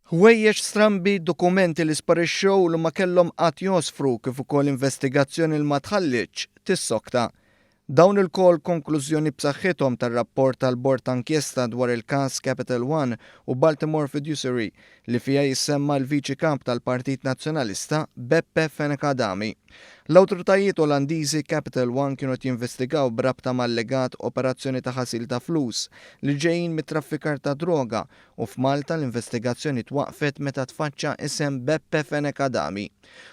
Ħwejjeġ strambi, dokumenti li sparixxew u li ma kellhom qatt jgħosfru kif ukoll investigazzjoni li ma tħallietx tissokta. Dawn ilkoll konklużjoni b'saħħithom tar-rapport tal-Bord ta' Inkjesta dwar il-każ Capital One u Baltimore Fiduciary li fiha jissemma l-Viċi Kap tal-Partit Nazzjonalista Beppe Fenech Adami. L-awtoritajiet Olandiżi Capital One kienu qed jinvestigaw b'rabta ma' allegat operazzjoni ta' ħasil ta' flus li ġejjin mit-traffikar ta' droga u f'Malta l-investigazzjoni twaqqfet meta tfaċċa isem Beppe Fenech Adami.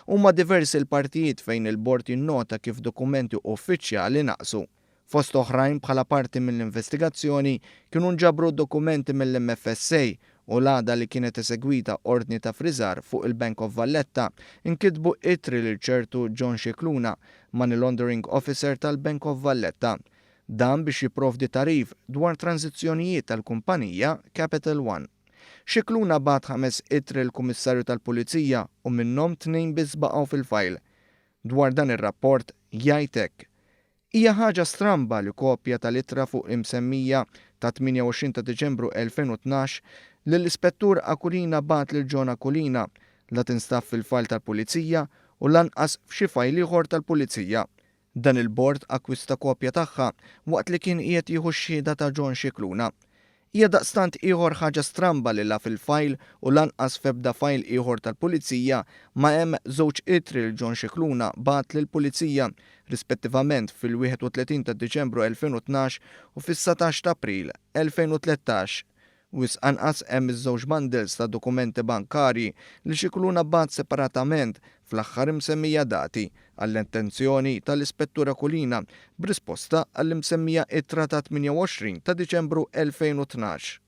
Huma diversi l-partijiet fejn il-Bord jinnota kif dokumenti uffiċjali naqsu. Fost oħrajn bħala parti mill-investigazzjoni kienu nġabru dokumenti mill-MFSA u l-għada li kienet esegwita ordni ta' friżar fuq il-Bank of Valletta nkitbu ittri lil ċertu John Scicluna, Money Laundering Officer tal-Bank of Valletta. Dan biex jipprovdi tagħrif dwar tranżizzjonijiet tal-kumpanija Capital One. Scicluna bagħat ħames ittri lill-Kummissarju tal-Pulizija u minnhom tnejn biss baqgħu fil-fajl. Dwar dan ir-rapport jgħid hekk, Hija ħaġa stramba li kopja tal-ittra fuq imsemmija ta' 28 ta' Diċembru 2012 li l-Ispettur Aquilina bagħat lil John Aquilina la tinstab fil-fajl tal-Pulizija u lanqas f'xi fajl ieħor tal-Pulizija. Dan il-bord akkwista kopja tagħha waqt li kien qiegħed jieħu x-xhieda ta' John Scicluna. Hija daqstant ieħor ħaġa stramba li la fil-fajl u lanqas f'ebda fajl ieħor tal-Pulizija ma hemm żewġ ittri li John Scicluna bagħat lill-Pulizija, rispettivament fil-31 ta' Diċembru 2012 u fis-19 ta' April 2013. Wisq anqas hemm iż-żewġ bundles ta' dokumenti bankarji li Scicluna bagħat separatament fl-aħħar imsemmija dati, għall-attenzjoni tal-Ispettur Aquilina b'risposta għall-imsemmija ittra ta' 28 ta' Diċembru 2012.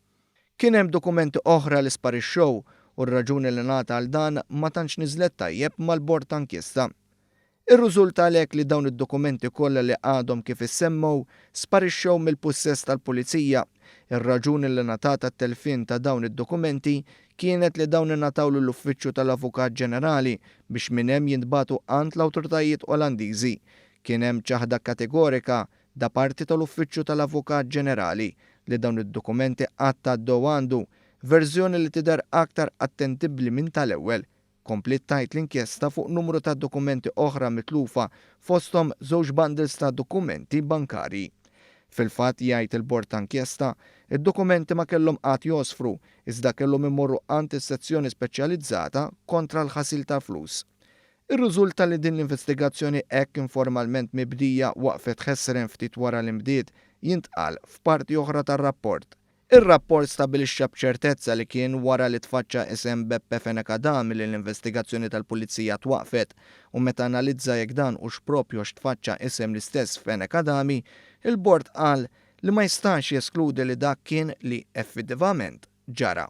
Kien hemm dokumenti oħra li sparixxew u r-raġuni li ngħata għal dan ma tantx niżlet tajjeb mal-Bord ta' Inkjesta. Irriżulta għalhekk li dawn id-dokumenti kollha li għadhom kif issemmew sparixxew mill-pussess tal-Pulizija. Ir-raġuni li ngħatat għat-telfien ta' dawn id-dokumenti kienet li dawn ingħataw lill-Uffiċċju tal-Avukat Ġenerali biex minn hemm jintbagħtu għand l-awtoritajiet Olandiżi. Kien hemm ċaħda kategorika da parti tal-Uffiċċju tal-Avukat Ġenerali li dawn id-dokumenti qatt għaddew għandu, verżjoni li tidher aktar attentibbli minn tal-ewwel. Kompliet tgħid l-inkjesta fuq numru ta' dokumenti oħra mitlufa fosthom żewġ bundles ta' dokumenti bankarji. Fil-fatt, jgħid il-Bord ta' Inkjesta, id-dokumenti ma kellhom qatt jgħosfru iżda kellhom imorru għand is-sezzjoni speċjalizzata kontra l-ħasil tal-flus. Irriżulta li din l-investigazzjoni hekk informalment mibdija waqfet ħesrem ftit wara li nbdiet, jintqal f'parti oħra tar-rapport. Ir-rapport stabilixxa b'ċertezza li kien wara li tfaċċa isem Beppe Fenech Adami li l-investigazzjoni tal-Pulizija twaqqfet u meta analizza jekk dan hux proprju għax tfaċċa isem l-istess Fenech Adami, il-Bord qal li ma jistax jeskludi li dak kien li effittivament ġara.